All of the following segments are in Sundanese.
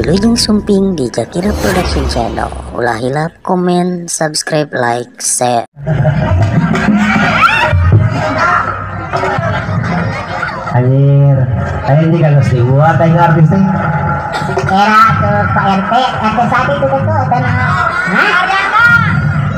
Wilujeng Sumping di Jakira Production Channel. Ulah hilap komen, subscribe, like, share. Anjir, ayo ini kan harus dibuat, ayo artis nih. Era ke Pak RT, RT 1 itu tuh, tanah. Hah?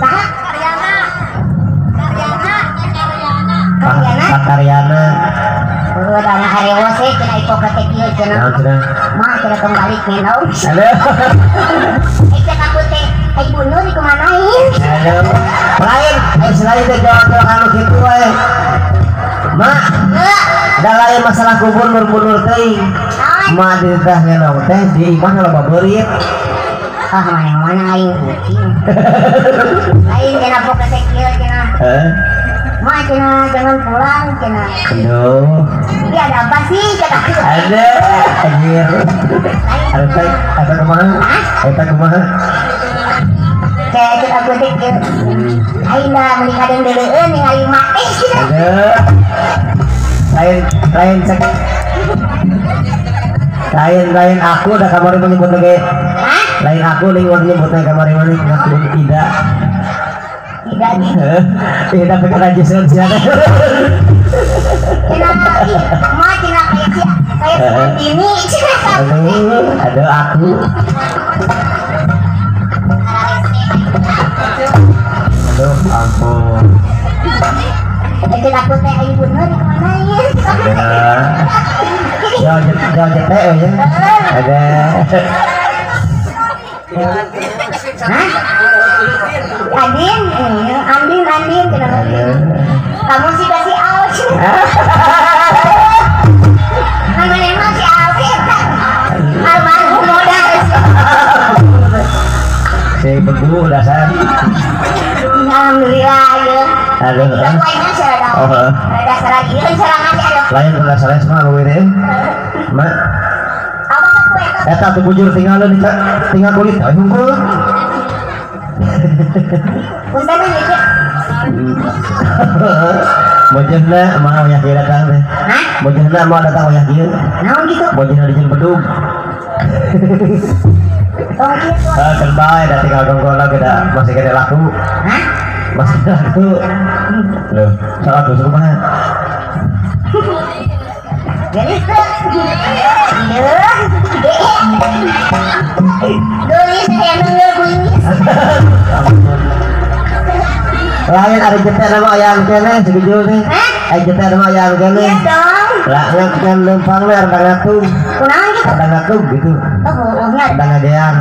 Saha? Karyana. Karyana, Karyana. Karyana. Pak Karyana. Udah anak harewo sih, kena hipokrate kieu cenah. Mah kena kembali ngenaun. Aduh. Cek aku teh, ai bunuh dikumanain. Aduh. Lain, selain teh jawab anu kitu wae. Mak, da lain masalah kubur nur-bunur teh. Mak di teh ngenaun teh di imah loba beurit. Ah, mana-mana aing kucing. Lain cenah pokok kieu cenah. Heeh. Mak cenah jangan pulang cenah. Aduh. Ini ada apa sih kata aku. Ada anjir. Ada eta kumaha? Eta kumaha? Kayak cek aku teh kieu. Aing da meuli kadang deuleueun ningali mak teh cenah. Aduh. Lain lain cek. Lain lain aku da kamari menyebut lagi. Lain aku lingkungan nyebutnya kamari mana ngaku tidak. Tidak nih. Tidak pakai rajisan siapa. Cina, ma cina kayak kayak ini. Aduh, ada aku. Aduh, ampun. Itu aku teh ayu bener kemana ya? Jangan jangan jetek ya. Ada. Hah? Andin, Andin, Andin, kamu sih kasih aus. Namanya emang si Alvin, almarhum modal. Si begu dasar. Alhamdulillah ya. Aduh. Oh. Dasar lagi, serangan aduh. Lain udah salah semua lu ini. Mak. Eta tuh bujur tinggal lu tinggal kulit, ayo hungkul. Punten nih, Bojona mau yang kieu datang teh. Hah? Bojona mau datang wayah kieu. Naon kitu? Bojona dijieun bedug. Tong kieu. Ah, keun bae da tinggal gonggon lagi da masih kene laku. Hah? Masih laku. Loh, salah tuh kumaha? Gelis teu. Gelis hayang nunggu geulis. Lain ada jetek nama ayam kene sebijul teh. Ai jetek nama ayam kene. Iya dong. Lah ngan lempang we rada ngatung. Kunaon gitu? Rada ngatung gitu. Oh, heueuh nya. Rada ngadeang.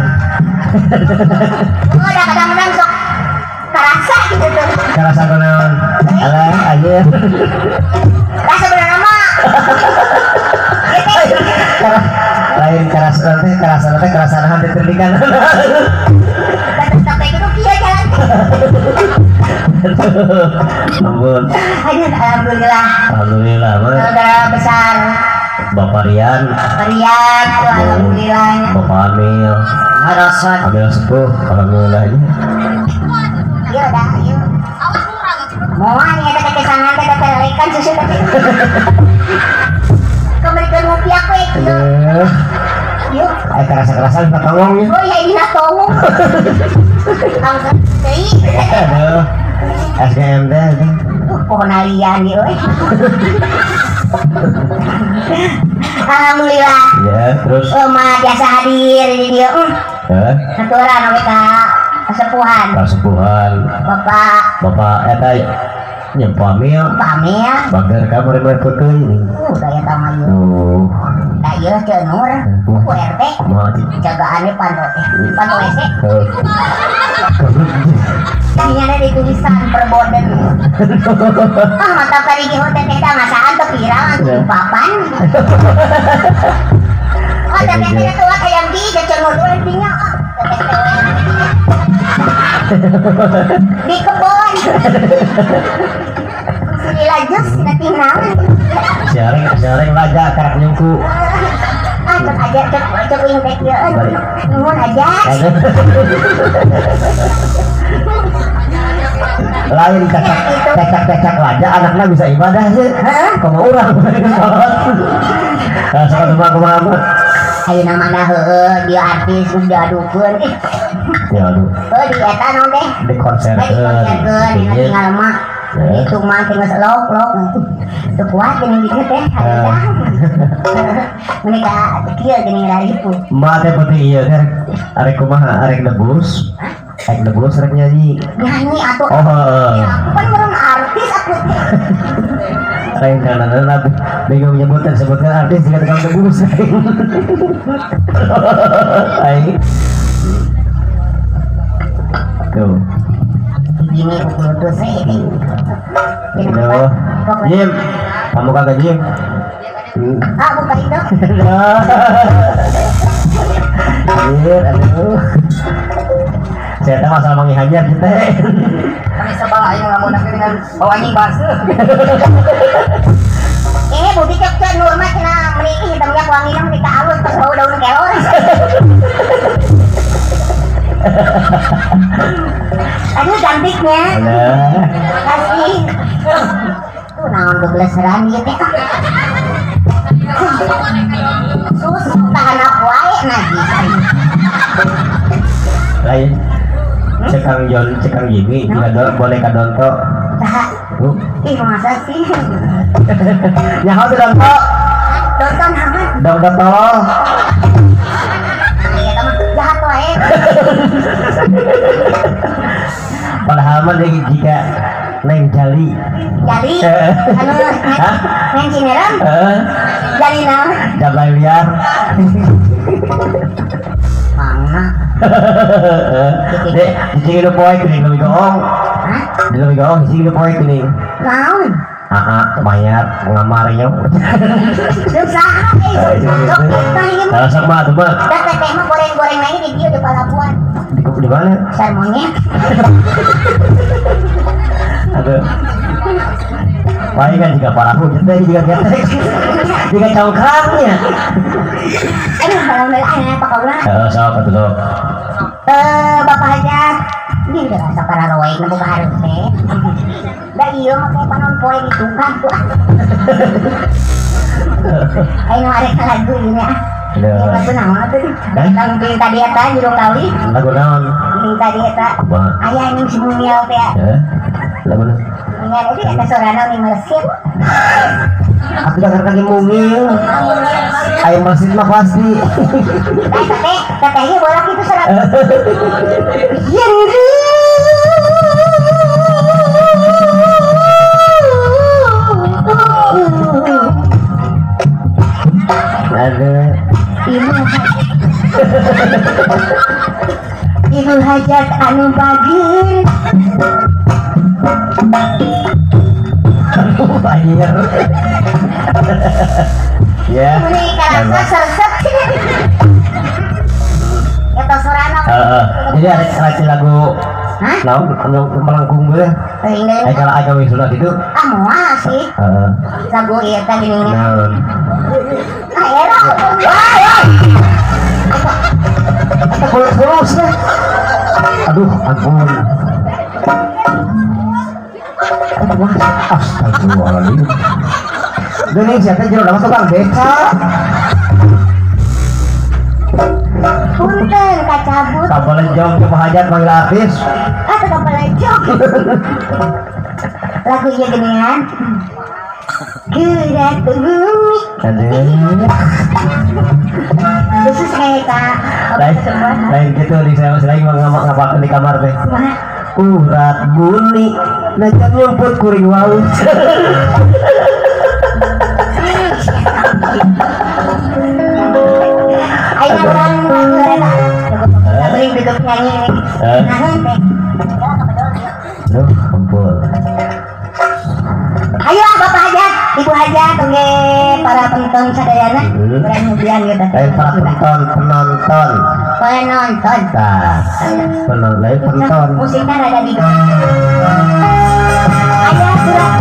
Oh, da kadang-kadang sok karasa gitu tuh. Karasa kunaon? Alah, anjir. Lah sebenarnya mah lain karasa teh karasa nahan diterdikan. Sampai itu kieu jalan. Ampun. Aduh, alhamdulillah. Alhamdulillah, saudara besar. Bapak Rian. Bapak Rian, aduh, alhamdulillah. Bapak Amil. Harasan. Amil sepuh, alhamdulillah. Iya udah, yuk. Moal nya teh kesangan teh terelekan susu teh. Kembalikan ngopi aku ya, kieu. Yuk. Ayo kerasa-kerasa minta tolong ya. Oh iya, ini tolong. Angkat deui. Aduh. SGM teh. Pohon alian ieu euy. Alhamdulillah. Ya, terus. Mah biasa hadir di dieu. Heeh. Aturan we ka kasepuhan. Kasepuhan. Bapak. Bapak eta nyempo Amil. Amil. Bager ka murid-murid putih. Daya tama ieu. Oh. Da ieu Ceu Nur. Ku RT. Jagaannya pantau teh. Pantau WC. Ini ada di tulisan perboden. Ah, mantap tadi di hotel teh dah masaan tuh viral langsung papan. Oh, teteh teh tua hayang di Ceu Nur dua dinya. Teteh teh di kebon. Sini lajus nanti naon. Siaring laja karak nyungku. Ah, cek aja cek cek uing teh kieu. Nuhun aja. Lain cecak-cecak laja anaknya bisa ibadah sih. Kumaha urang. Nah, sama kumaha. Ayeuna mah da heueuh dia artis geus diadukeun. Diadu. Heuh di eta naon teh? Di konserkeun. Tinggal mah. Itu mah tinggal lok-lok. Teu kuat geuning dieu teh. Mun ka kieu geuning raripu. Mah teh penting ieu teh arek kumaha arek nebus. Arek nebus arek nyanyi. Nyanyi atuh. Oh heeh. Aku kan meureun artis aku teh. Lain karena bingung nyebutan sebutkan artis jika tukang nebus. Aing. Tuh. Gini ukur sih. Aduh. Jim, kamu kagak Jim? Ah, buka itu. Anjir, aduh. Saya tahu masalah mangi hajar kita. Kami sebal aing ngelamun dengan bau anjing baseuh. Ini budi cek cek nur mah cenah meuni hitamnya wanginya meuni ka alus pas bau daun kelor. Aduh cantiknya. Kasih. Tuh naon gebleseran ieu teh. Susu tahan aku wae najis. Lain. Cekang Jon, cekang Jimmy, jika boneka Donto. Saha? Ih, masa sih? Nyaho tuh Donto. Donto naon? Donto tolol. Iya, mah jahat wae. Padahal mah dia jika Neng Jali. Jali? Anu, Neng Cineram? Jali naon? Jablay liar. Mangga. Dek, di sini poe geuning leuwih goong. Hah? Di leuwih goong di sini poe geuning. Naon? Aa, mayat ngamarnya. Teu saha euy. Salah sok mah atuh mah. Da teteh mah goreng-goreng lagi di dieu di palabuhan. Di mana? Pasar monyet. Aduh. Paling kan jika parahu teh jika getek. Jika congkrangnya. Aduh, alhamdulillah ayeuna apa kaula? Heeh, sok atuh sok. Bapak Hajat, ini udah rasa para roek nu boga hareup teh. Da ieu mah kayak panon poe di tukang tuh. Ayo nu arek lagu ieu nya. Lagu naon atuh? Lagu tadi eta jero kawi. Lagu naon? Tadi eta. Aya ning si mungil teh. Heeh. Lagu naon? Mungil itu eta sorana ning meresit. Aku dengar kaki mungil. Ayo meresit mah pasti. Teteh, tetehnya bolak itu surat. Ada. Ibu hajat anu bagir. Aduh, anjir. Ya. Ini karasa sersek. Eta sorana. Heeh. Jadi ada seleksi lagu. Hah? Naon anu melengkung gue. Eh kalau agak wisuda gitu. Ah moal sih. Heeh. Lagu ieu teh geuning. Naon? Ah era. Wah. Eta kulus-kulus teh. Aduh, ampun. Wah, astagfirullahaladzim. Geuning sia teh jero mah tukang beca. Punten kacabut. Kapalejong ke hajat manggil artis. Ah, teu kapalejong. Lagu ieu geuningan. Gerak bumi. Aduh. Khusus kayak kak. Lain gitu di saya masih lagi ngapalkeun di kamar teh. Urat buni najan nyumput kuring wau. Ayo urang lagu eta. Beuring duduk nyanyi. Naon teh? Duh, kumpul. Ayo Bapak Hajat, Ibu Hajat, oke para penonton sadayana, urang nyobian gitu. Ayo para penonton. Penonton. Tah, penonton, lain penonton. Musiknya rada di. Aya surat.